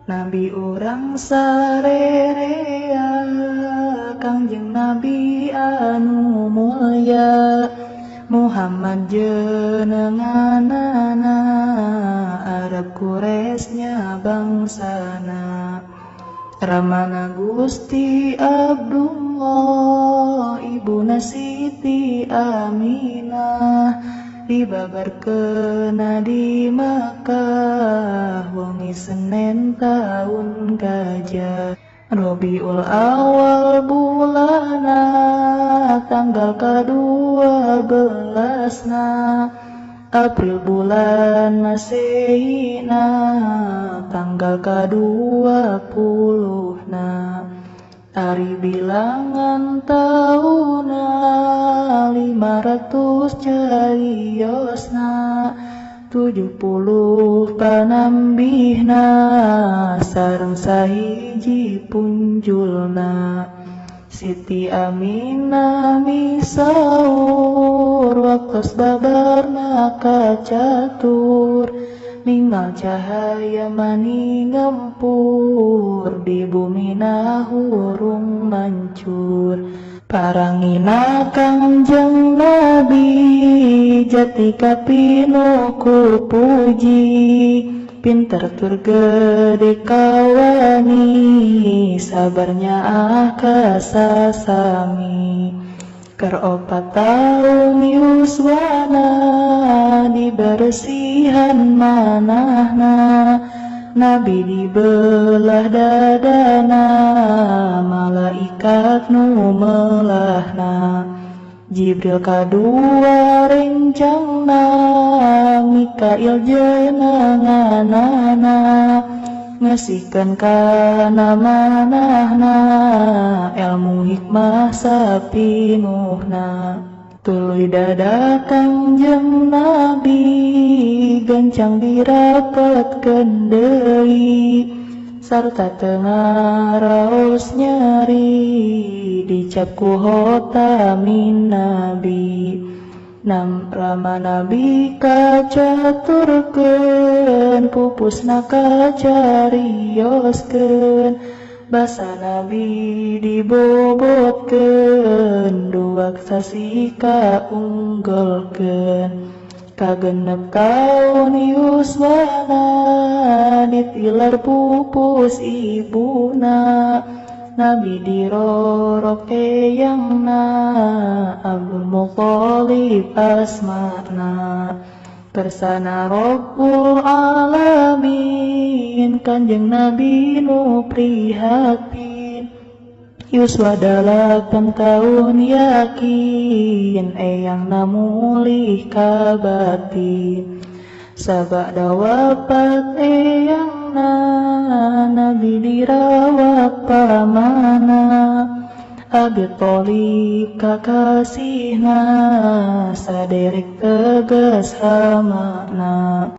Nabi urang sarerea, Kangjeng Nabi anu mulya, Muhammad jenenganana, Arab Quraisy bangsana. Ramana Gusti Abdullah, Ibuna Siti Aminah, dibabarkeun di Makkah wengi Senen taun gajah, Robiul Awal bulana, tanggal ka-12na, April bulan Masehina, tanggal ka-20na. Ari bilangan tauna 500 cariosna, 70 panambihna, sareng sahiji punjulna. Siti Aminah misaur waktos babarna kacatur, ningal cahaya mani ngempur di bumina hurung mancur. Parangina Kangjeng Nabi jati kapinuh ku puji, pinter tur gede kawani, sabarnya ah kasasami. Keur 4 taun yuswana dibersihan manahna, Nabi dibelah dadana, malaikat nu melahna. Jibril kadua rencangna, Mikail jenenganana, ngasihkeun kana manahna ilmu hikmah sapinuhna. Tuluy dada Kangjeng Nabi gancang dirapetkeun deui, sarta teu ngaraos nyeri dicap ku khotamin nabi. Nam rama Nabi kacaturkeun, pupusna kacarioskeun, basa Nabi dibobotkeun, dua sasih kaunggolkeun. Kagenep taun yuswana ditilar pupus ibuna, Nabi dirorok eyangna, Abdul Muthalib asmana. Kersana Rabbul Alamin, Kanjeng Nabi nu prihatin, yuswa 8 tahun yakin eyangna mulih kabatin. Sabada wapat eyangna, Nabi dirawat pamana Abi Thalib, kakasihna saderek tegas ramana.